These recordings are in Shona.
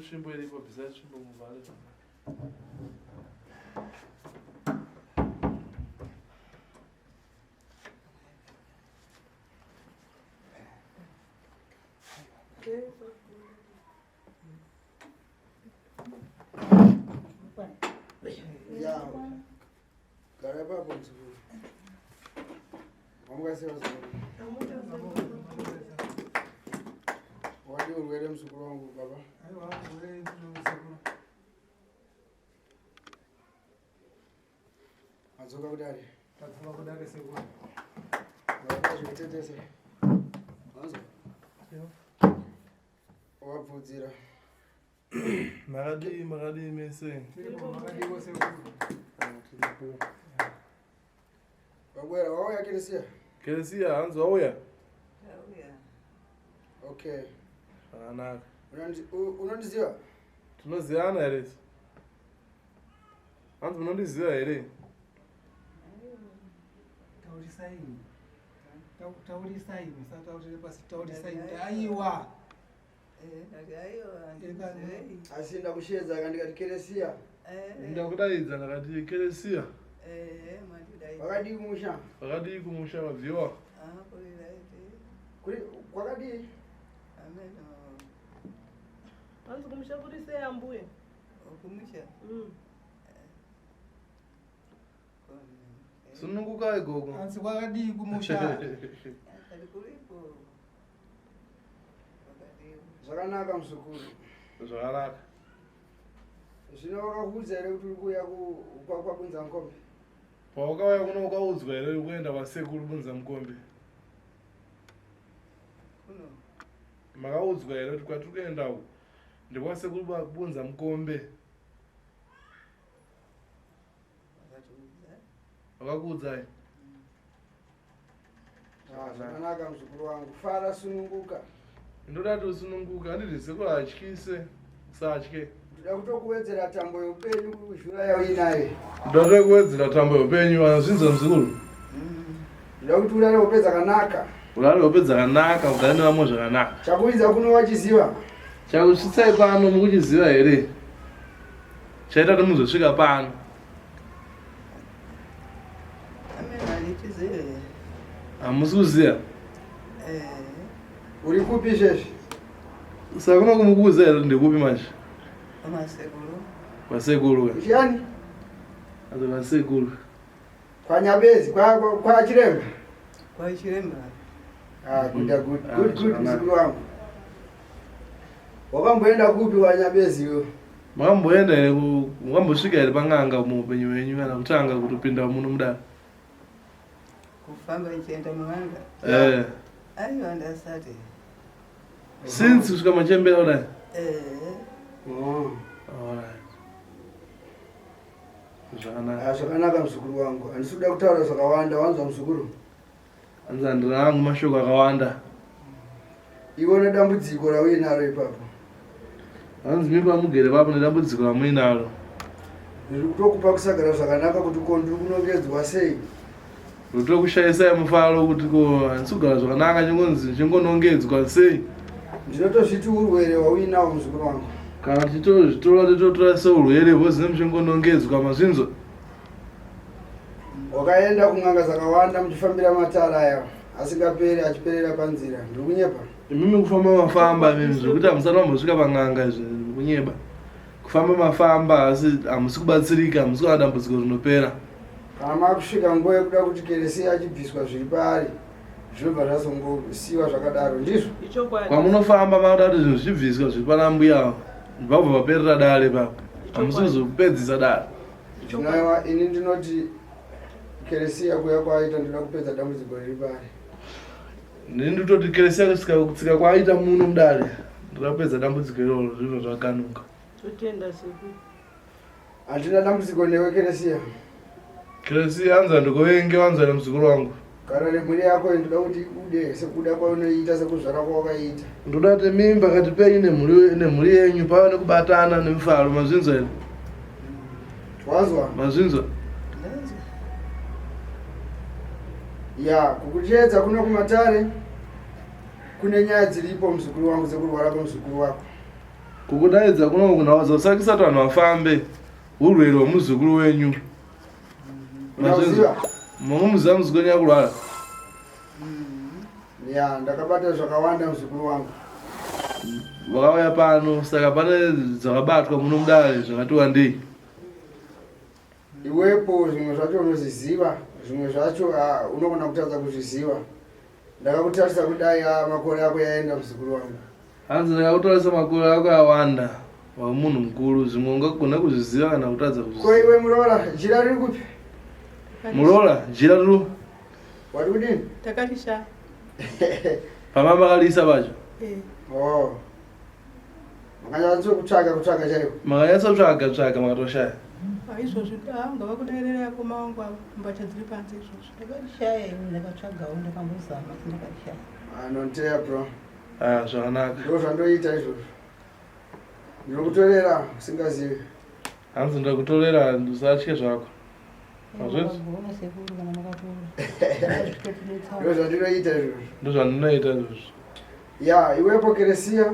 tsvimbo iripo, bvisai tsvimbo muvhare zvakanaka. Ya. Gara ipapo mzukuru. Wamuka sei vazukuru? Wadii urwere mzukuru wangu baba? Aiwa, urwere ndinosekuru. Madzoka kudare. Tadzoka kudare sekuru. Wabva zvekutetesa. Wanzwa? Wabvudzira. Makadii makadii mese? Tiripo makadiwo sekuru. Tiripo. Wabwera wauya Keresiya? Keresiya hanzi wauya? Ndauya. Okay. Zvakanaka. Unondiziva? Tinozivana here isu? Hanzi munondiziva here? Taurisai. Taurisai, musataurire pasi, taurisai. Aiwa. Eh, Asi ndakusheedza ka ndikati Keresiya. Eh. Ndakudaidza ndakati Keresiya. Eh, Wakadii kumusha? Wakadii kumusha wabviwa? Ah, Kuri kwakadii? Hanzi kumusha kuri sei ambuya? Kumusha? Mm. Sunungukai gogo. Hanzi kwakadii kumusha? Kuripo. Zvakanaka muzukuru. Zvakanaka. Zvino wakakuudza here kuti uri kuuya kwaBunza Mukombe? Pawakauya kuno ukaudzwa here uri kuenda kwasekuru Bunza Mukombe? Kuno. Makaudzwa here kuti kwatiri kuenda uku ndekwasekuru Bunza Mukombe? Vakakuudzai? Ah, zvakanaka muzukuru wangu, fara, sununguka. Ndoda kuti usununguke, handiti sekuru hatyise, usatye. Ndoda kutokuwedzera tambo yeupenyu kuzhura yauinayo. Ndoda kuwedzera tambo yeupenyu, vanozvinzwa muzukuru? Ndoda kuti urare hope dzakanaka. Urare hope dzakanaka, ugare nevamwe zvakanaka. Chakuvidza kuno wachiziva? Chakusvitsai pano mukuchiziva here? Chaita kuti muzosvika pano. Hamusi kuziva? Eh. Uri kupi izvezvi? Saka kuno kumukuudza here kuti ndikupi manje? Kwasekuru. Kwasekuru. Kuchiyani? Azo kwasekuru. KwaNyabezi, kwa kwa Chiremba. Kwa Chiremba. Ah, good, good, Ah, good, good, zvakanaka. muzukuru wangu. Wakamboenda kupi kwaNyabezi iwe? Makamboenda here makambosvika here pan'anga muupenyu hwenyu kana kutanga kutopinda muno mudare? Kufamba ichienda mun'anga? Eh. Aiwa ndasati. Since kusvika machembera kudai? Eh. Oh. Alright. Zvakanaka. Ah, zvakanaka muzukuru wangu. Handisi kuda kutaura zvakawanda, wanzwa muzukuru? Hanzi handina hangu mashoko akawanda. Iwe une dambudziko rauinaro ipapo. Hanzi mi pamugere papo nedambudziko ramuinaro. Ndiri kutokupa kusagara zvakanaka kuti ko ndiri kunongedzwa sei? Ndiri mufaro kuti ko handisi kugara zvakanaka chingonzi chingonongedzwa sei? Ndinotozviti urwere hwauinawo muzukuru wangu. Kana tichitozvitora tototora seurwere vozi muchingonongedzwa mazvinzwa. Wakaenda kun'anga dzakawanda muchifambira matara aya asingaperi achiperera panzira. Ndiri kunyepa? Imimi kufamba mafamba imimi zvekuti hamusati mambosvika pan'anga izvi kunyeba. Kufamba mafamba asi hamusi kubatsirika hamusi kuwana dambudziko rinopera. Kana makusvika nguva yekuda kuti keresiya achibviswa zviri paari zvinobva zvazongosiiwa zvakadaro ndizvo? Ichokwadi. Kwamunofamba makuda kuti zvinhu zvichibviswa zviri pana mbuya avo ndibva paperera dare ipapo. Hamusi kuzopedzisa dare. Zvinoiwa ini ndinoti keresiya kuya kwaaita ndinoda kupedza dambudziko riri paari. Ini ndototi keresiya kusvika kutsika kwaaita muno mudare ndoda kupedza dambudziko iroro zvinhu zvakanuka. Totenda sekuru. Handina dambudziko newe Keresiya. Keresiya anzi handikuvenge wanzi nemuzukuru wangu. Kana nemhuri yako ndoda kuti ude sekuda kwaunoita sekuzvara kwawakaita. Ndoda kuti mimi pakati penyu nemhuri nemhuri yenyu pave nekubatana nemufaro mazvinzwa here? Wazwa? Mazvinzwa? Ya, kukuchiedza kuno kumatare kune nyaya dziripo muzukuru wangu dzekurwara kwemuzukuru wako. Kukudaidza kuno kunawadza usakisa kuti vanhu vafambe urwere hwemuzukuru wenyu. Unoziva? Munomuziva muzukuru wenyu akurwara? Ya, ndakabata zvakawanda muzukuru wangu. Vakauya pano saka pane zvakabatwa muno mudare zvakati wandei. Iwepo zvimwe zvacho unozviziva, zvimwe zvacho ah, unogona kutadza kuzviziva. Ndakakutarisa kudai ah, makore ako yaenda muzukuru wangu. Hanzi ndakakutarisa makore ako awanda wamunhu mukuru zvimwe ungagona kuzviziva kana kutadza Ko kuzviziva. iwe muroora, jira riri kupi? Muroora jira riri Wati kudini? Takarishaya. pama makalisa pacho. Eh. Oh. Makanyatso kutsvaga kutsvaga chaiko. Makanyatso tsvaga tsvaga makatoshaya. Ah, izvozvi ah, ungava kudairera yako mawangu avo mbatya dziri panze izvozvi. Ndakarishaya ini ndakatsvagawo ndakambozama asi ndakarishaya. Anonteya bro. Ah, zvakanaka. Ndozvandoita zvandoita izvozvo. Ndinokutorera usingazivi. Hanzi ndakutorera usatye zvako. Hazvisi? Makagona sekuru kana makatora. Ndozvandoita zvandinoita izvozvo. Ndozvandinoita izvozvo. Ya, iwepo Keresia.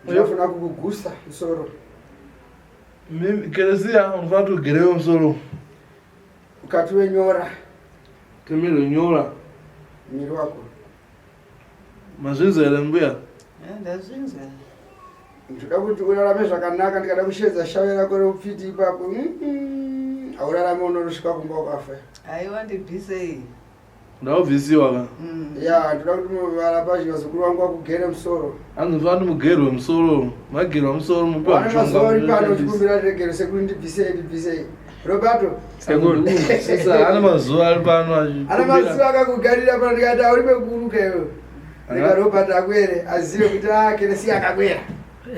Ndinofuna kukugusa musoro. Mimi Keresia unofanira kuti ugerewe musoro. Ukati wenyora Temerwe nyora. mwiri wako. Mazvinzwa here mbuya? Ndazvinzwa. Ndoda kuti urarame zvakanaka ndikada kushedza shavi rako reupfiti ipapo. Haurarame unorosvika kumba ukafa. Aiwa ndibvisei. Ndakubvisiwa ka. Ya, ndoda kuti varapa vazukuru vangu vakugere musoro. Hanzi unofanira kuti mugerwe musoro. Magerwa musoro mupiwa Vane mazuva uri pano mushonga. uchikumbira regero sekuru ndibvisei ndibvisei. Roberto, Sekuru. Sisa ane mazuva ari pano ana achikumbira. mazuva akakugarira pano ndikati auri mekuruka iwe. Rega Robert akwere azive kuti ah Keresia akakwera.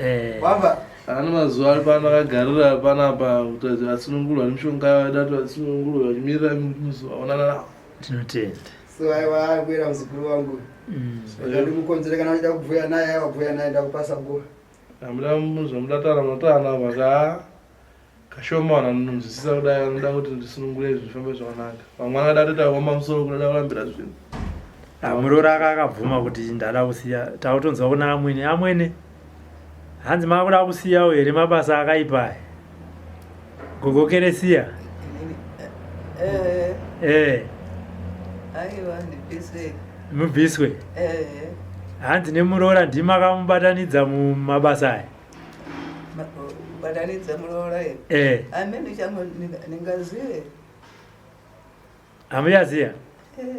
Eh. Wabva. Ane mazuva ari pano akagarira panapa kuti asunungurwa nemishonga yavo kuti asunungurwa achimirira muzoonana navo. Tinotenda. So aiwa akwera muzukuru wangu. Rega ndikukonzere kana uchida kubhuya naye aiwa bhuya naye ndakupasa nguva. Amuda zvamuda taura munotaura navo vaka kashoma vanhu vanonzwisisa kudai vanoda kuti ndisunungure zvifambe zvakanaka. Vamwe vanoda kutoita kuoma musoro kuda kurambira zvinhu. Muroora aka akabvuma kuti ndada kusiya takutonzwa kuna amwene amwene hanzi makuda kusiyawo here mabasa akaipa aya gogo keresiya Eh, eh aiwa ndibvisei. mubviswe Eh, hanzi nemuroora ndimi makamubatanidza mumabasa aya kubatanidza muroora iyo. eh Amene changu ndingazive. hamuchaziya Eh.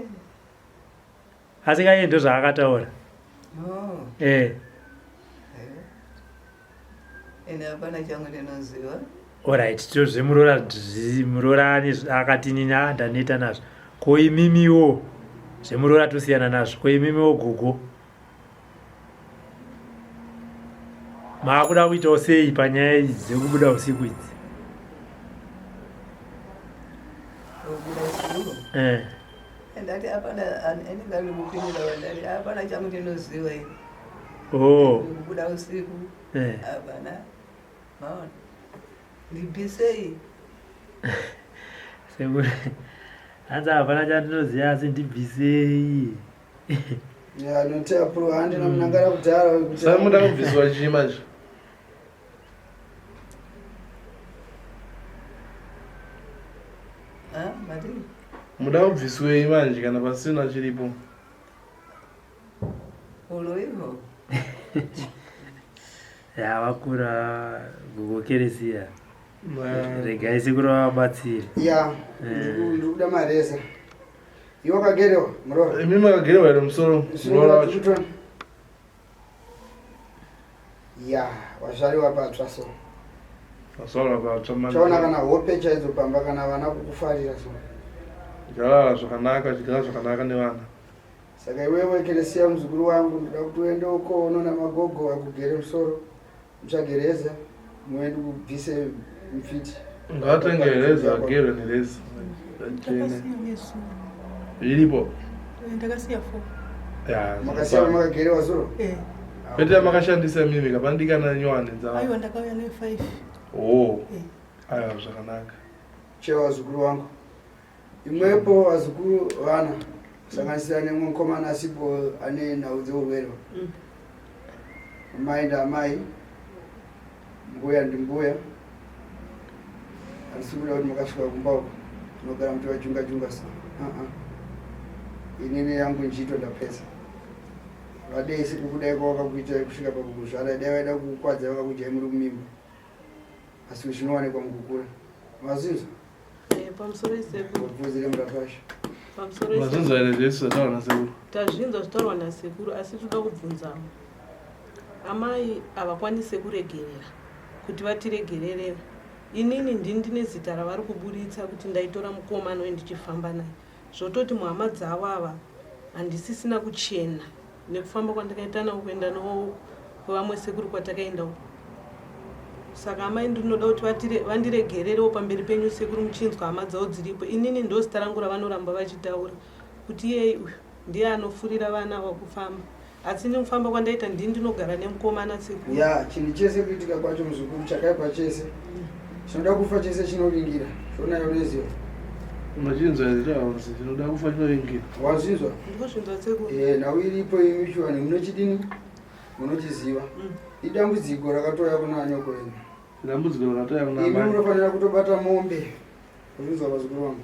asi kaiye ndo zvaakataura Oh. eh Ine hapana changu ndinoziva. Alright, tozvemuroora muroora ane akati nini ah ndaneta nazvo. Ko imimiwo zvemuroora tosiyana nazvo. Ko imimiwo gogo maakuda kuitawo sei panyaya idzi dzekubuda usiku idzi? Kubuda usiku. Eh. Ndati hapana anenge kupindura ndati hapana changu ndinoziva ini. Oh. Kubuda usiku. Eh. Hapana. Maona. Ndibvisei. Sekuru. Hanzi hapana chandinoziva asi ndibvisei. Ya, notea pro handina munangara kudhara kuti. Saka muda kubviswa chii manje? Ah, mati. Muda kubviswei manje kana pasina chiripo? Uloivo. Ya vakura gogo keresiya. Ma- Regai sekuru vavabatsire. Ya, ndikuda mareza. Iwe wakagerewa muroora. Imi makagerwa here musoro? Muroora wacho. Kutora. Ya, wazvariwa patsva so. Masoro patsva manje. Chaona kana hope chaidzo pamba kana vana kukufarira so. Garara zvakanaka, chigara zvakanaka nevana. Saka iwewe Keresia muzukuru wangu ndoda kuti uende uko unoona magogo akugere musoro. Mutsvage reza muende kubvise mfiti. Ngaatenge reza agerwe nereza. Jene. Ndakasiya nezuro. Iripo. Eh, Ndakasiya four. Ya. Makasiya makagerewa zuro? Eh. Pete yamakashandisa mimi kapandikana nyowani dza. Aiwa ndakauya ne five. Oh. Eh. Aiwa zvakanaka. Chewa vazukuru wangu. Imwepo vazukuru vana kusanganisira nemumwe mukomana asipo ane nhau dzeurwere. Mai ndaamai. Mbuya ndimbuya, handisi kuda kuti makasvika kumba uko tinogara muchivajunga junga so. Uh-uh. Inini yangu njito ndapedza. Vadei sekukudai kwavakakuitai kusvika pakukuzvara, dai vaida kukukwadza vakakujai muri kumimba, asi zvinowanikwa mukukura. Mazinzwa? Eh, pamusoro sekuru. Wabvunzire murapasha. Pamusoro Mazinzwa here zvese zvataurwa nasekuru? Tazvinzwa zvitaurwa nasekuru asi toda kubvunzawo. Amai havakwanise kuregerera kuti vatiregererera. Inini ndini ndine zita ravari kuburitsa kuti ndaitora mukomana uyu ndichifamba naye. Zvototi muhama dzavo ava handisisina kuchena nekufamba kwandakaita navo kuenda navo kwevamwe sekuru kwatakaenda uko. Saka amai ndinoda kuti vandiregererewo pamberi penyu sekuru muchinzwa hama dzavo dziripo. Inini ndozita rangu ravanoramba vachitaura kuti iyei uyu ndiye anofurira vana ava kufamba. Asi nekufamba kwandaita ndini ndinogara nemukomana sekuru. Ya, chinhu chese kuitika kwacho muzukuru chakaipa chese. Chinoda kufa chese chinovingira. Shona unoiziva. Unochinzwa here chaunzi chinoda kufa chinovingira? Wazvinzwa? Ndikuzvinzwa sekuru. Eh, nhau iripo imi chivanhu munochidini? Munochiziva. Idambudziko rakatouya kuna anyoko venyu. Dambudziko rakatouya kuna Imi amai. munofanira kutobata mombe. Kuzvinzwa vazukuru vangu.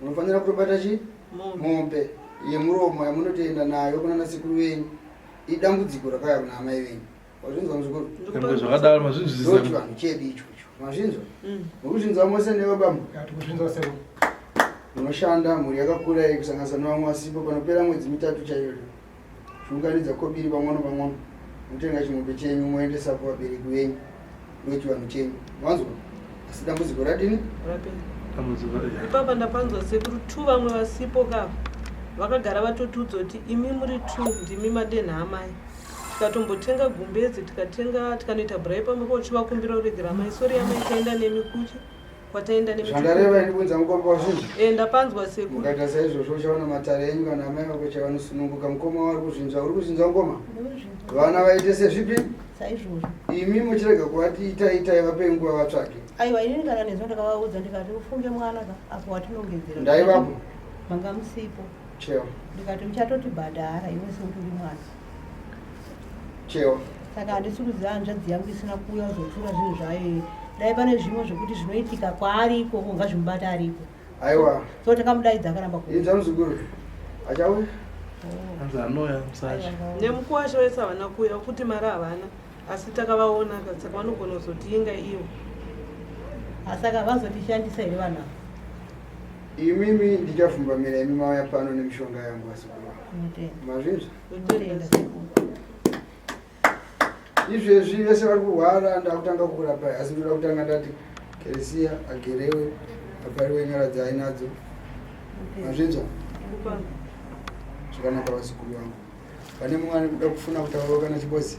Munofanira kutobata chi? Mombe yemuromo yamunotoenda nayo kuna nasekuru venyu. Idambudziko rakauya kuna amai venyu. Wazvinzwa muzukuru? Nyangwe zvakadaro mazvinzwisisa. Ndo chivanhu chedu ichocho. Mazvinzwa? Murikuzvinzwa mose newe bambo? Tikuzvinzwa sekuru. Munoshanda mhuri yakakura iyi kusanganisa nevamwe vasipo panopera mwedzi mitatu chaiyoyo. Chiunganidza kobiri pamwano pamwano. Motenga chimombe chenyu moendesa kuvabereki venyu. Ndochivanhu chenyu. Wanzwa? Asi dambudziko radini? Rapera. Dambudziko ya. Ipapa ndapanzwa sekuru two vamwe vasipo ka vakagara vatotiudza kuti imi muri two ndimi madenha amai. Tikatombotenga gumbezi tikatenga tikanoita bhurai pamba pochivakumbira kuregera amai sori amai taenda nemi kuchi kwataenda nemi. Zvandareva ini kunza mukoma wazvinzwa? Eh ndapanzwa sekuru. Mukaita saizvozvo uchaona matare enyu kana amai vako chavanosununguka. Mukoma wari kuzvinzwa, uri kuzvinzwa mukoma? Vana vaite sezvipi? Saizvozvo. Imi muchirega kuvati itai itai vapei nguva vatsvake. Aiwa inini kana nezvo ndakavaudza ndikati ufunge mwana ka apo watinongedzera. Ndaivapo. Manga musipo. Chewa. Ndikati uchatotibhadhara iwe sekuti uri mwana. Chewa. Saka handisi kuziva hanzvadzi yangu isina kuuya kuzotura zvinhu zvayo. Dai pane zvimwe zvekuti zvinoitika kwaari ikoko ngazvimubate ariko. Aiwa. So takamudaidza akaramba kuuya. Inzwa muzukuru. Achauya? Hanzi anouya musachi. Nemukuwasha wese havana kuuya kuti mari havana asi takavaona ka saka vanogona kuzotiinga ivo. Saka vazotishandisa here vanhu ava? Imimi ndichafumbamira imi mauya pano nemishonga yangu vazukuru vangu. Mazvinzwa? Ndinotenda sekuru. Izvezvi vese vari kurwara ndakutanga kukurapai asi ndoda kutanga ndati Keresiya agerewe apariwe nyara dzaainadzo. Mazvinzwa? Zvakanaka vazukuru vangu. Pane mumwe ari kuda kufuna kutaurawo kana chibozi?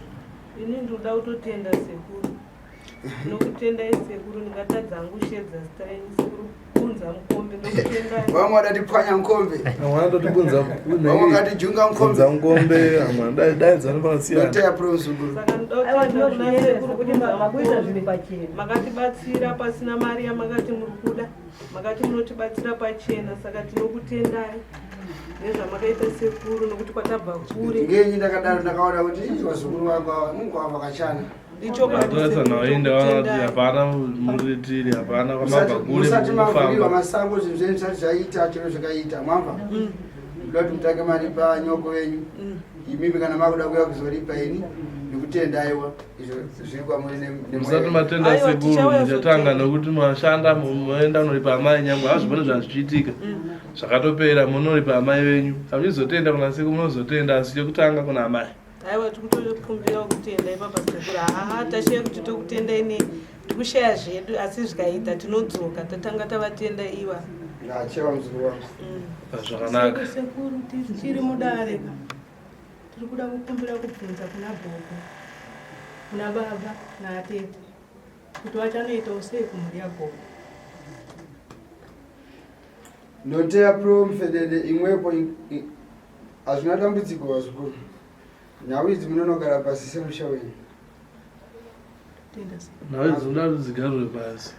Ini ndinoda kutotenda sekuru. Ndinokutendai sekuru ndingatadza hangu kushedza zita renyu sekuru bunza mukombe ndokutendai. Vamwe vadatipwanya mukombe. Vamwe vanototibunza Vamwe vakatijunga mukombe. Bunza mukombe, vamwe daidza vanopakasiyana. Ndoteya pro muzukuru. Saka ndoda Aiwa kutenda kuna tinozvienda sekuru sekuti bunza makuita mukombe. zvinhu pachena. Makatibatsira pasina mari yamakati muri kuda. Makati munotibatsira pachena saka tinokutendai nezvamakaita sekuru nokuti kwatabva kure. Ngenyi ndakadaro ndakaona kuti ii vazukuru vangu ava mungu ava vakachana. Toratidza nhau ndaona kuti hapana muritiri hapana kwamabva kure Musati mavhurirwa mukufamba. masango zvinhu zvenyu zvisati zvaita chero zvikaita mwamva. Ndoda kuti mutange maripa nyoko venyu. Imimi kana makuda kuuya kuzoripa ini ndikutenda aiwa izvo zviri kwamuri nemwoyo Musati wenyu. matenda Aiwa, sekuru tichauya muchatanga zotenda. nokuti mashanda moenda kunoripa amai nyangwe hazvo pane zvazvichiitika zvakatopera munoripa amai venyu hamuchizotenda kuna sekuru munozotenda asi chekutanga kuna amai. Aiwa tikutokumbira kutenda ipapa sekuru. Haa tashaya kuti tokutendai nei. Tikushaya zvedu asi zvikaita tinodzoka tatanga tavatenda iva. Ndachewa muzukuru wangu. Zvakanaka. Sekuru tichiri mudare ka. Tiri kuda kukumbira kubvunza kuna gogo, kuna baba naatete kuti vachanoitawo sei kumhuri yagogo. Ndoteya pro mfedede imwepo hazvina dambudziko vazukuru. Nhau idzi munonogara pasi semusha wenyu. Tenda sekuru. Nhau idzi dzinoda kuti dzigarwe pasi.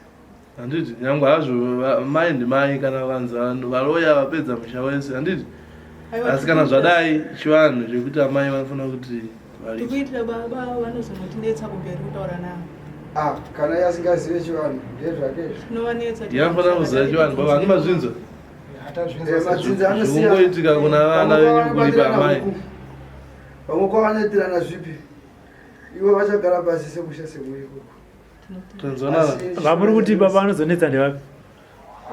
Handiti nyangwe hazvo mai ndimai kana vanzi vanhu varoya vapedza musha wese handiti Aiwa, asi kana zvadai chivanhu chekuti amai vanofanira kuti varipe. Tikuitira baba vanozonotinetsa kumberi kutaura navo. Ah, kana iye asingazive chivanhu ndezvake izvo. Tinovanetsa. Yanofanira kuziva chivanhu baba ani mazvinzwa. Hatazvinzwa. Eh, madzinza anosiyana. Zvikungoitika kuna vana Vamwe venyu kuripa kwavanobatirana amai. huku, vamwe kwavanoitirana zvipi ivo vachagara pasi semusha semuri ikoko. Tanzwanana. Asi- Vamuri kuti baba vanozonetsa ndevapi?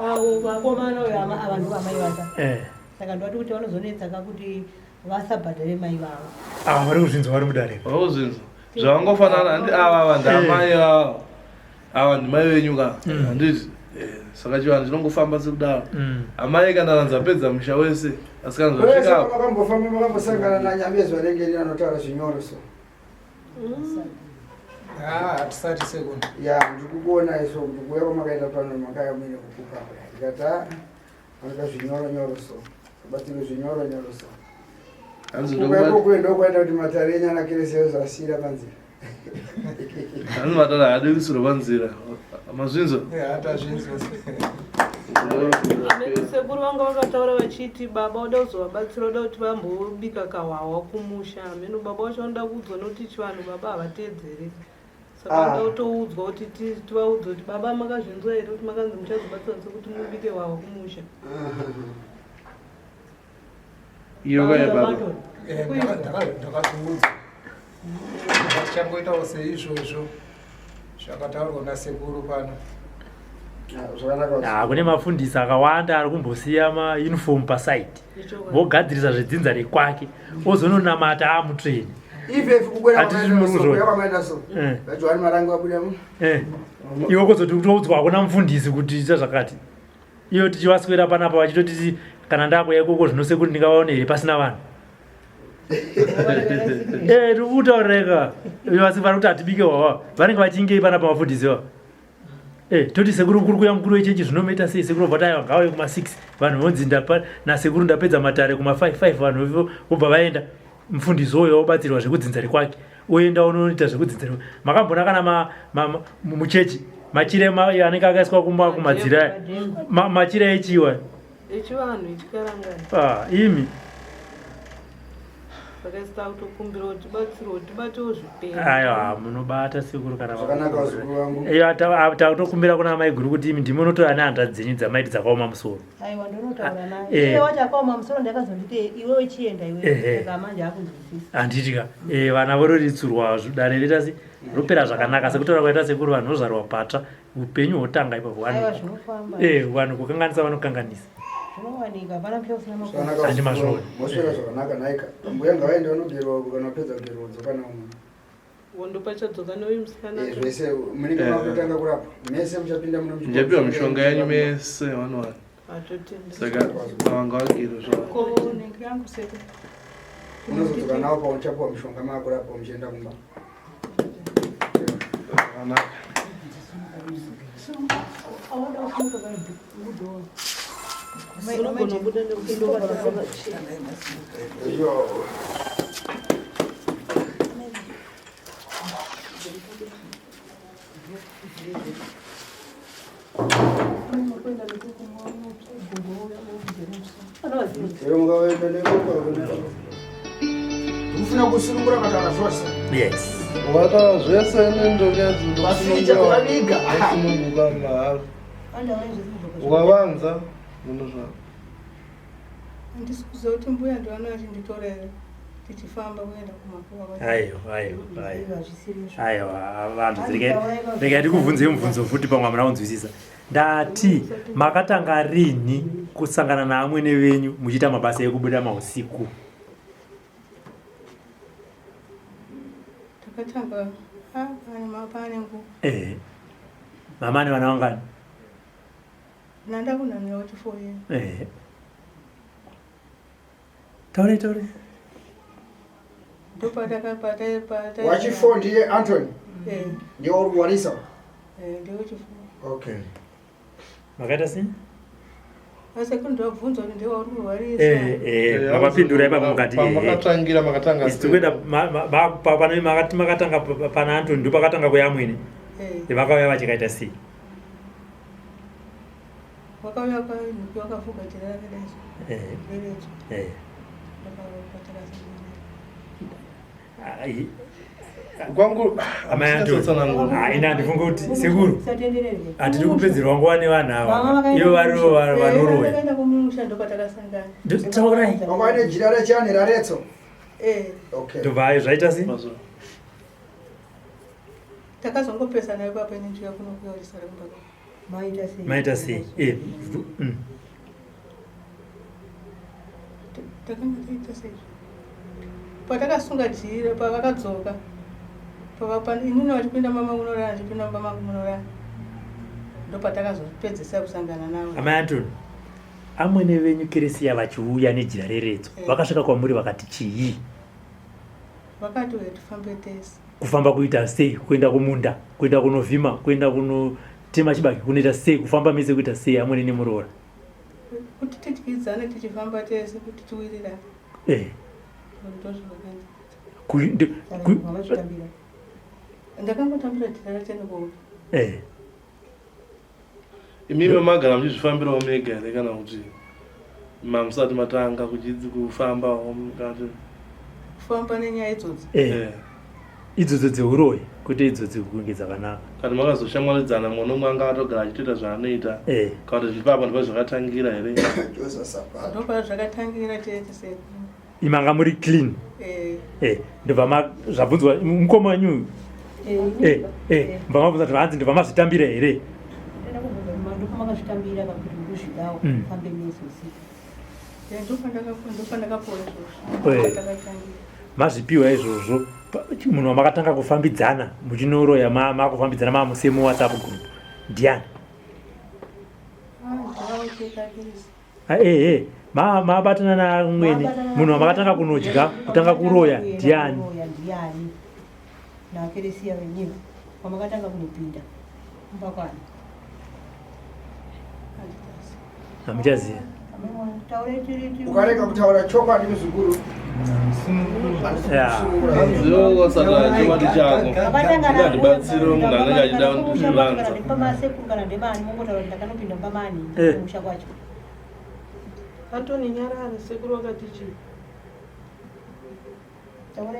Avo vakomana uyo ava ndivo amai vaka. Eh. Saka ndovati kuti vanozonetsa ka kuti vasabhadhare mai vavo. Ava vari kuzvinzwa vari mudare. Vakuzvinzwa. Zvavangofanana handi ava ava ndamai vavo. Ava ndimai venyu ka. Handiti. Eh, Saka chivanhu chinongofamba sekudaro. Amai kana vanzi apedza musha wese asi kana Wese zvasvika apo. makambofamba makambosangana nanyamezi vanenge ini anotaura zvinyoro so. Ah, hatisati sekuru. Ya, ndikukuona iso kuti kuuya kwamakaita pano makaya muine kukupa. Ndikati ah, anoda zvinyoro nyoro so. Batsiro zvinyoro nyoro so. Hanzi Kuuya ndokubata. ikoko ndokwaita kuti matare enyu anakereseyo asiyira panzira. Hanzi matara haadi kuisirwa panzira. Mazvinzwa. Eh, hatazvinzwa. Amene sekuru vanga vakataura vachiti baba oda kuzovabatsira oda kuti vambobika kahwahwa kumusha. Amene baba vacho vanoda kuudzwa nokuti chivanhu baba havateedzeri. Saka Ah. vanoda kutoudzwa kuti tivaudze kuti baba makazvinzwa here kuti makanzi muchazobatsira sekuti mubike hwahwa kumusha. Iyo kaya baba. Eh, ndakazviudzwa. Tichangoitawo seizvozvo zvakataurwa nasekuru pano. Ah, Zvakanaka. Ah, kune mafundisi akawanda ari kumbosiya mauniform pasaidi Ichokwadi. vogadzirisa zvedzinza rekwake ozononamata amutsvene. Ife ife kukwira Hatisi kwamaenda muri so, kuzviona. kuuya kwamaenda so. Eh. VaJohani Marange vabuda muno. Eh. Iwe kuzoti kutoudzwa hakuna mufundisi kuti ita zvakati. Iyo tichivaswera panapa vachitoti kana ndakuya ikoko zvino sekuru ndingavaone here pasina vanhu. Eh, tiri kutaurira vasi vari kuti hatibike hwawa vanenge vachingei panapa mafundisi va. Eh, toti sekuru kuri kuya mukuru wechechi zvinomaita sei sekuru vobva taiwa ngauye kuma 6 vanhu vonzi ndapa nasekuru ndapedza matare kuma 5 5 vanhu vobva vaenda mufundisi uyo wobatsirwa zvekudzinza rekwake oenda unoita zvekudzinza rekwake makambona kana muchechi machira anenge akaiswa kumadzira aya. Machira echiwa Echivanhu echikarangani. Ah, imi Saka isu takutokumbira kuti tibatsirwe kuti tibatewo zvipere. aiwa munobata sekuru kana Zvakanaka vazukuru vangu. Iyo, takutokumbira kuna mai guru kuti imi ndimi munotora nehanzvadzi dzenyu dzamaiti dzakaoma musoro. Aiwa ndonotaura naye. Eh. Iye wacho akaoma musoro ndakazonditi iwewe chienda iwewe. Ehe. Saka manje akunzwisisa. Handiti ka vana vororitsurwa dare ritasi ropera zvakanaka sekutaura kwaita sekuru vanhu vozvarwa patsva upenyu hwotanga ipapo. Aiwa Vanhu zvinofamba. vanhu kukanganisa vanokanganisa. Zvinowanika hapana musha usina makomo. Zvakanaka Handi vazukuru mazviona. vangu. Moswera zvakanaka nhaika. Mbuya ngavaende vanogerwa uko kana vapedza kugerwa vodzoka navo muno. Wondo pachadzoka neuyu musikana. Eh, zvese munenge Eh. makutotanga kurapwa. Mese muchapinda muno muchikoro. Ndichapiwa mishonga yenyu mese one one. Atotenda. Saka vanga vagere zvavo. Ko nenge yangu sekuru. Unozodzoka navo pauchapiwa mishonga makurapwa muchienda kumba. Zvakanaka. Awada kusimuka kana kudhowa. Unogona kubuda nekuti ndovatasa Iyo. Chero mukavaenda nekoko hakuna. Ndikufuna kusunungura kataura zvose. Yes. Ukataura zvese nendonyazi Vasicha kuvaviga. Unosununguka mahara. Ukavanza munozvako. Handisi kuziva kuti mbuya ndivanouya vachinditora here tichifamba kuenda kumakuva kwacho. Aiwa, aiwa, aiwa. Hazvisirizvo. Aiwa, vanhu regai ndikubvunzei mubvunzo futi pamwe hamuna kunzwisisa. Ndati makatanga rini kusangana naamwene venyu muchiita mabasa ekubuda mausiku? Takatanga ah, pane pane nguva. Eh. Mama ane vana vangani? Nanda kunanira kuti 4 years. Eh. Taurai, taurai. Ndopatakapata pata. Wachifo ndiye Anthony. Eh, Ndiye uri kuwarisa. eh ndiye wechifo. Okay. Makaita sei? Asi kundobvunza kuti ndiwe uri kurwarisa. Eh, eh, makapindura ipapo mukati. eh, eh. Pamakatangira makatanga Isi tikuenda pane makati makatanga pana Anthony ndipo pakatanga kuya amwene. Eh, Vakauya vachikaita sei? wakauya kwainhuki wakafuga jira rakadai so. Eh, Reredzo. eh. Ndakapatakasangana. Kwangu Amai Antony. tsanangura. Ah, ini handifunge kuti sekuru Usatendererwe. hatidi kupedzerwa nguva nevanhu Vamwe ava vakaenda ivo varivo vanoroya Takaenda kumusha ndopatakasangana. Taurai. Wanga waine jira rechani raretso. Eh, Okay. Ndobva zvaita sei? Mazuva. takazongopesana ipapo ini ndichiuya kuno kuya uchisara kumba kwangu. Maita sei? Maita sei? Eh. Takanga taita sei? Patakasunga jira pavakadzoka inini vachipinda mama munorara ndichipinda mumba mangu munorara ndopatakazopedzisa kusangana navo. Amai Antony, amwene venyu Keresiya vachiuya nejira reretso vakasvika kwamuri vakati chii? Vakati uye tifambe tese. Kufamba kuita sei? Kuenda kumunda, kuenda kunovhima, kuenda kunotema chibage kunoita sei? Kufamba mese kuita sei amwene nemuroora? Kuti tidyidzane tichifamba tese kuti tiwirirane. Ndozvavakanzi. Saka mavazvitambira. Ndakangotambira jira rachene kuhope. Imimi magara muchizvifambirawo mega here kana kuti mamusati matanga kuchidzi kufambawo kana kuti Kufamba nenyaya idzodzo. Idzodzo dzeuroyi kwete idzodzo kunge dzakanaka. Kana makazoshamwaridzana mumwe nomumwe anga atogara achitoita zvaanoita kana kuti zvipapo ndipo zvakatangira here? Ndopazvakatangira chete sekuru. Imanga muri clean. Ndobva zvabvunzwa mukoma wenyu uyu. Ndobva mabvunza kuti hanzi ndobva mazvitambira here? Ndinoda kubvunza kuti ndopamakazvitambira pakuti mukuzvidawo fambe mese usiku. Ndopandakapuwa izvozvo. Takatangira. Mazvipiwa izvozvo munhu wamakatanga kufambidzana muchinoroya makufambidzana maamuse muWhatsApp group ndiani? Ah, ndavaochekakirisi. Ah, mabatana naamwene munhu wamakatanga kunodya kutanga kuroya ndiani? Kuroya ndiani? Nakeresiya wenyewe wamakatanga kunopinda kumba kwani? Hamuchaziva. Taure tiri Ukarega kutaura chokwadi muzukuru. Yeah. Hanziwo saka chokwadi chako ndingandibatsire munhu anenge achida kundivanza. Ndepamasekuru kana ndemani mongotaura kuti ndakanopinda mumba mani kumusha kwacho. Antony nyarara, sekuru wakati chii?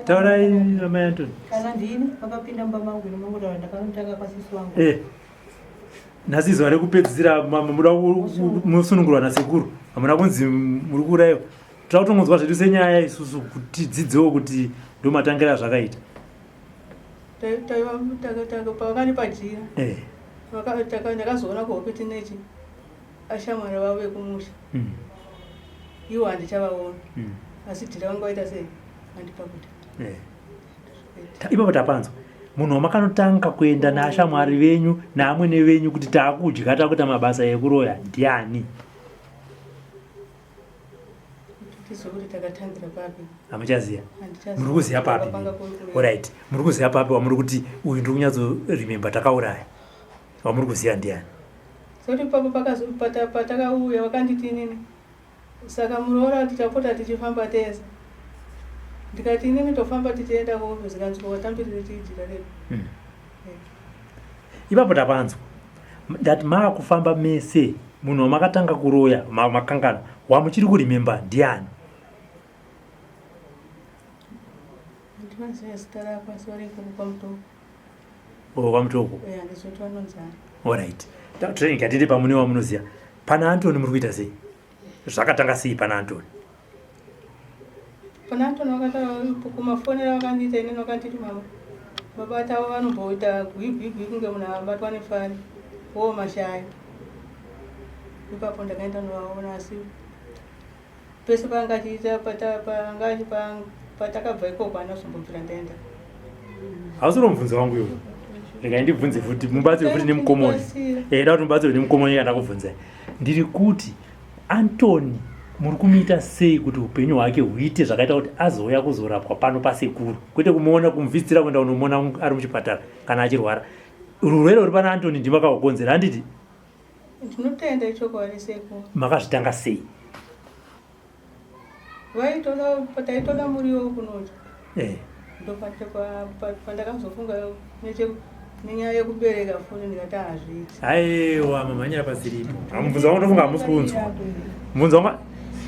Taurai amai Antony. Kana ndini makapinda mumba mangu ino mongotaura ndakanotanga kwasisi wangu. Nhasi zuva rekupedzisira muda musunungurwa nasekuru hamuna kunzi muri kuurayiwa. Toda kutongonzwa zvedu senyaya isusu kuti tidzidzewo kuti ndomatangira azvakaita. Pavakandipa jira ndakazoona kuhope tinechi ashamwari vavo vekumusha. Ivo handichavaona. Asi jira vanga vaita sei? Vandipa kuti. Ipapo tapanzwa munhu wamakanotanga kuenda naashamwari venyu naamwene venyu kuti taakudya takuita mabasa ekuroya ndiani? Tizive kuti takatangira papi. Hamuchaziva. Handichaziva. Muri kuziva papi? Pakanga kuri kure. Alright, muri kuziva papi wamuri kuti uyu ndiri kunyatsoremember takauraya? Wamuri kuziva ndiani? Sekuti ipapo patakauya vakanditi inini saka muroora tichapota tichifamba tese. Ndikati inini tofamba tichienda kuofisi kanzi watambirire chijira redu. Ipapo tapanzwa ndati maakufamba mese munhu wamakatanga kuroya makangana wamuchiri kuremember ndiani? Handivaziva zita rako asi vari ikoko kwaMutoko. Oh, kwaMutoko. Handizoti vanonzani. Alright. Training katiri pamune wamunoziva. Pana Antony muri kuita sei? Zvakatanga sei pana Antony? Pana Antony vakataura kumafonera vakandiita inini vakanditi mama baba tavo vanomboita gwigwigwi kunge munhu abatwa nefari wo mashaya. Ipapo ndakaenda novaona asi pese paanga achiita patakabva ikoko handina kuzombobvira ndaenda. Hausiro mubvunzo wangu iwe. Regai ndibvunze futi mubatsirwe futi nemukomoni. Da kuti mubatsirwe nemukomoni yandakubvunzai. Ndiri kuti Antony muri kumuita sei kuti upenyu hwake huite zvakaita kuti azouya kuzorapwa pano pasekuru, kwete kumuona kumuvhizitira kuenda kunomuona ari muchipatara kana achirwara. Rurwere ruri pana Antony ndimi makahukonzera, handiti? Ndinotenda ichokwadi sekuru. Makazvitanga sei? Taitoda muriwo kunodya. Ndopandakazofunga nenyaya yekubereka futi ndikati hazviiti. Aiwa, mamhanyira pasiripo. Mubvunzo wangu ndofunga hamusi kunzwa. Mubvunzo wangu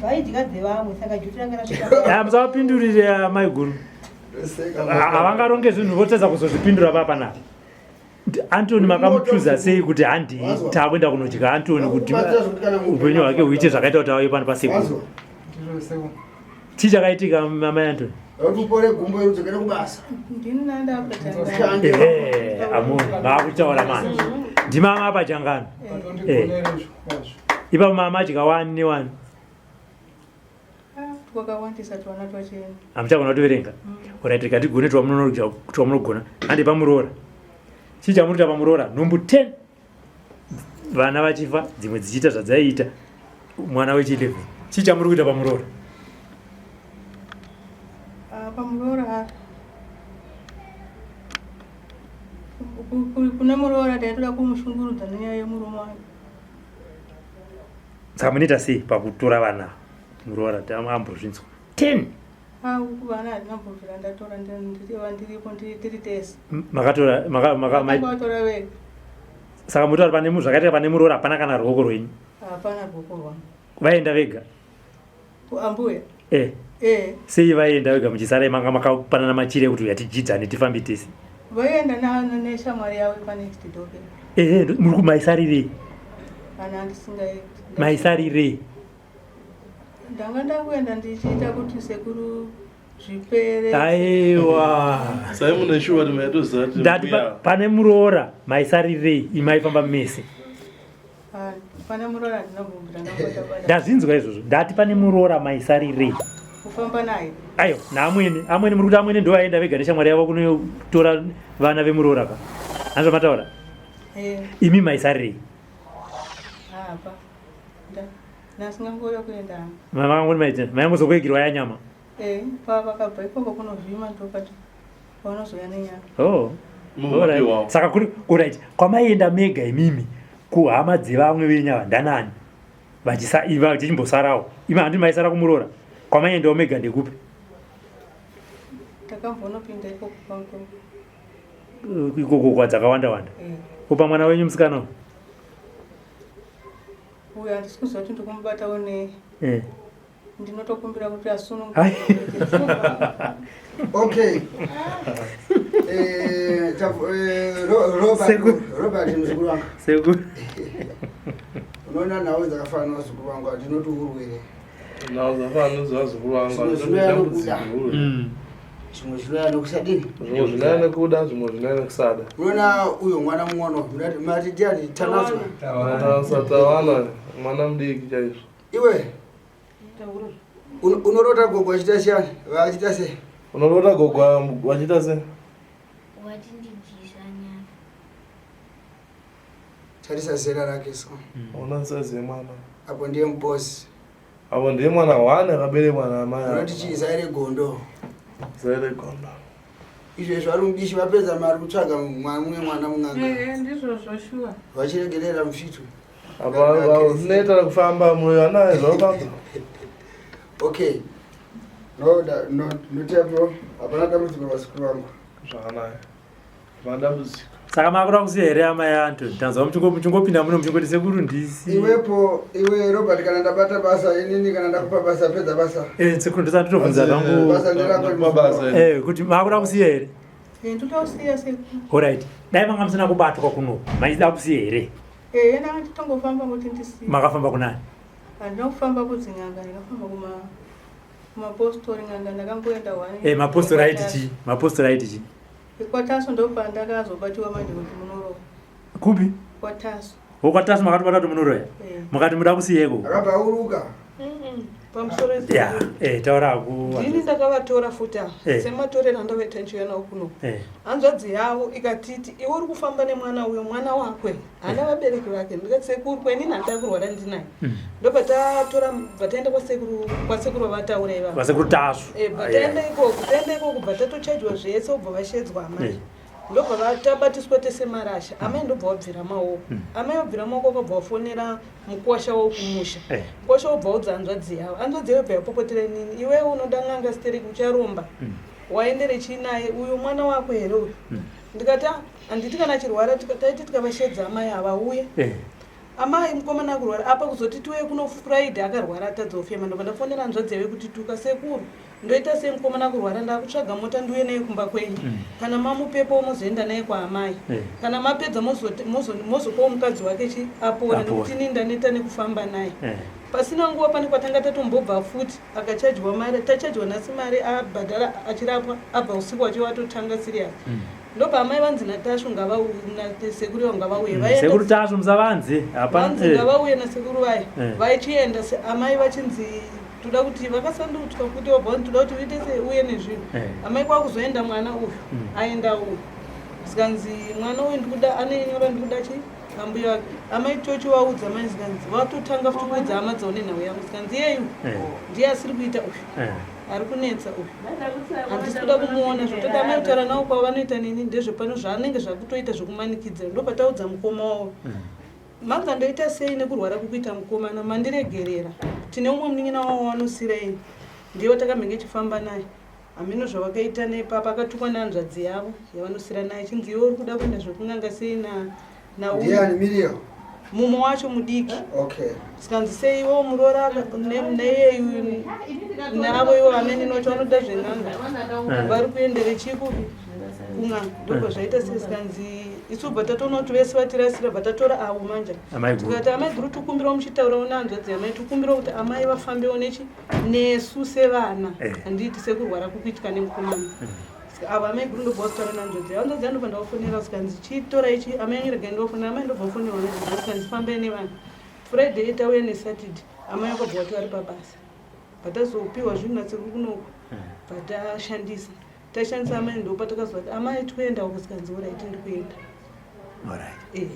Vaidya dzevamwe saka juti ranga rasvika. Musavapindurire maiguru. Havangaronge zvinhu votadza kuzozvipindura papa panapa. Antony makamuchuza sei kuti handi takuenda kunodya Antony kuti upenyu hwake huite zvakaita kuti auye pano pasekuru. Chii chakaitika mamai Antony? Upore gumbo iri udzokere kubasa. Ehe, amoni vaakutaura manje. Ndimama pachangano. Eh. Ipapo mama adya wani newani. Twakawandisa twana twachena. Hamuchagona kutoverenga? Alright, rega tigone twamunogona. Hande pamuroora. Chii chamunoita pamuroora? Nhumbu 10. Vana vachifa, dzimwe dzichiita zvadzaiita. Mwana wechi 11. Chii chamuri kuita pamuroora? Ah, pamuroora kune muroora taitoda kumushungurudza nenyaya yemurume wake. Saka munoita sei pakutora vana muroora ambozvinzwa 10 ah, vana handina mbobvira ndatora ndiripo tiri tese makatora makatora vega saka munotaura pane zvakaitika pane muroora hapana kana ruoko rwenyu hapana ruoko rwangu vaenda vega ambuya eh. Eh. Sei vaienda vega muchisara manga makapanana machira ekuti uya tijidzane tifambe tese? Vaienda neshamwari yavo panext door. Eh, muri kumaisarirei? Kana ndisingaiti. Maisarirei? Ndanga ndakuenda ndichiita kuti sekuru zvipere. Aiwa. Sai mune shuwa kuti maitoziva kuti Ndati pane muroora maisarirei imaifamba mese. Pane muroora ndinobvumira ndakabata. Ndazvinzwa izvozvo. Ndati pane muroora maisarirei. Kufamba naye. Ayo, naamwene, amwene muri kuti amwene ndovaenda vega neshamwari yavo kunotora vana vemuroora ka. Hanzva mataura? Eh. Imi maisarirei. Apa. Nda. Ndasingangouya kuenda. Mama vangu maita. Mayangozokuigirwa yanyama. Eh, pa vakabva ikoko kunovhima ndopati vanozouya nenyama. Oh. Alright. Saka kuri alright. Kwamaienda mega imimi kuhama dzevamwe venyu ava ndanani? Vachisa iva vachimbosarawo. Imi handi maisara kumuroora. Kwamaiendawo mega ndekupi? Takambonopinda ikoko kwangu. Ikoko kwadzakawanda wanda. Eh. Kupa mwana wenyu musikana uyu? Uyu handisi kuziva kuti ndikumubatawo nei. Eh. Ndinotokumbira kuti asununguke. Okay. Eh, eh, Robert muzukuru wangu. Sekuru. Unoona nhau dzakafanana nevazukuru vangu ndinoti urwere. Nhau dzakafanana nevazukuru vangu. Zvimwe zvinouya nokuda. Zvimwe zvinouya nokusadini. Zvimwe zvinouya nekuda, zvimwe zvinouya nekusada. Unoona uyo mwana mumwe mati ndiani Tanatswa. Tanatswa Tawana mwana mudiki chaizvo. Iwe unorota gogo vachiita siyani vachiita sei? Unorota gogo vachiita sei? Wachindidyisa nyama. Tarisa zera rake so. Ona size yemwana. Apo ndiye mubosi. Apo ndiye mwana one akaberekwa naamai. Unoti chii zai regondo. Zai regondo. Izvezvi vari mubishi vapedza mari kutsvaga mumwe mwana mun'anga. Eh, ndizvozvo shuwa. Vachiregerera mufito. Apa zvinoita kufamba mwoyo anaye zvakufamba. Okay. No, no, no, hapana dambudziko vazukuru vangu. Zvakanaka. Hapana dambudziko. Saka makuda kusiya here amai Antony? Tanzwa muchingopinda muno muchingoti sekuru ndisi. Iwepo iwe Robert kana ndabata basa inini kana ndakupa basa pedza basa. Eh sekuru ndisati ndotobvunza zvangu. Basa nderako basa. Eh kuti makuda kusiya here? Eh ndoda kusiya sekuru. Alright. Dai manga musina kubatwa kuno. Maida kusiya here? Eh ndanga nditongofamba kuti ndisiye. Makafamba kunani? Handina kufamba kudzin'anga ndakafamba kuma kumapostori n'anga ndakamboenda one. Eh mapostori aiti chii? Mapostori aiti chii? KwaTasu ndopandakazobatiwa manje kuti munoroya. Kupi? KwaTasu. WokwaTasu makatobata kuti munoroya? Eh. Mukati muda kusiyeko? Akabva auruka. Pamusoro Ya, eh taura hako. Ndini ndakavatora futi ava Eh. sematorero andavaita ndichiuya nawo kuno. Eh. Hanzvadzi yavo ikatiti iwe uri kufamba nemwana uyo mwana wakwe haana vabereki vake ndikati sekuru kwenini handida kurwara ndinaye. Ndobva tatora bva taenda kwasekuru kwasekuru vataura ivavo. Vasekuru Tasvu. Eh, bva taenda ikoko taenda ikoko bva tatochajwa zvese ubva vashedzwa amai. Eh. Ndobva tabatiswa tese marasha amai ndobva wabvira maoko. Amai wabvira maoko vakabva vafonera mukwasha wokumusha. Eh. Mukwasha wobva udza hanzvadzi yavo. Hanzvadzi yavo bva yapopotera inini. Iwewe unoda n'anga stereki ucharomba. Waendere chii naye uyu mwana wako here uyu? Ndikati ah, handiti kana achirwara taiti tikavashedza amai havauye. Eh. Amai mukomana akurwara apa kuzoti tiuye kuno Friday akarwara atadza kufema ndobva ndafonera hanzvadzi yave kuti tuka sekuru ndoita sei mukomana akurwara ndakutsvaga mota ndiuye naye kumba kwenyu mm. kana mamupepo mozoenda naye kwaamai mm. kana mapedza mozopawo mukadzi wake chi apora nekuti ini ndaneta nekufamba naye mm. pasina nguva pane kwatanga tatombobva futi akachajwa mari tachajwa nhasi mari abhadhara achirapwa abva usiku wacho watotanga serious mm. Ndobva amai vanzi naTasvu ngavauye nasekuru ivo ngavauye. Mm, sekuru Tasvu musavanzi. Hapana. Vanzi eh. ngavauye nasekuru vaye. Eh. Vachienda amai vachinzi toda kuti vakasandutswa kuti wabva vanzi toda kuti uite sei uye nezvinhu. Eh. Amai kwakuzoenda mwana uyu. Mm. Aenda uyu. Zikanzi mwana uyu ndikuda ane nyora ndikuda chi ambuya vake. Amai tochivaudza mai zikanzi vatotanga futi kuudza hama dzavo nenhau yangu zikanzi iyeyu ndiye asiri kuita uyu. Ari kunetsa uyu handisi kuda kumuona zvototi amai kutaura navo kwavo vanoita neni ndezvepano zvaanenge zvakutoita zvekumanikidzira ndopataudza mukoma wavo mm. manga ndoita sei nekurwara kukuita mukomana mandiregerera tine umwe munin'ina wavo wanosira ini ndiye watakambenge chifamba naye hameno zvavakaita nepapa akatukwa nehanzvadzi yavo yavanosira naye chinzi iwe uri kuda kuenda zvekun'anga sei na Ndiani Miriam? Mumwe wacho mudiki. Okay. Sikanzi sei iwo muroora neiyeyu navo iwo amene nocho vanoda zven'anga. Eh. Vari kuendere chii kupi? Kun'anga. Ndobva zvaita sei sikanzi isu bva tatoona kuti vese vatirasira bva tatora avo manja. Tikati amai guru tikumbirawo muchitaurawo nehanzvadzi yamai tikumbirawo kuti amai vafambewo nechi nesu sevana. Eh. Handiti sekurwara kukuitika nemukomana. Eh. Ava amai guru ndobva wasitaura nanzvadzi yavo hanzvadzi yangu ndobva ndavafonera sikanzi chitora ichi amai yangu regai ndivafonera amai ndobva vafonerwa nanzvadzi sikanzi fambai nevana friday tauya nesaturday amai vakabva vati vari pabasa bvatazopiwa zvinhu nasekuru kunoku bvatashandisa tashandisa amai ndopa takazoti amai tikuenda uko sikanzi orit ndikuenda eh.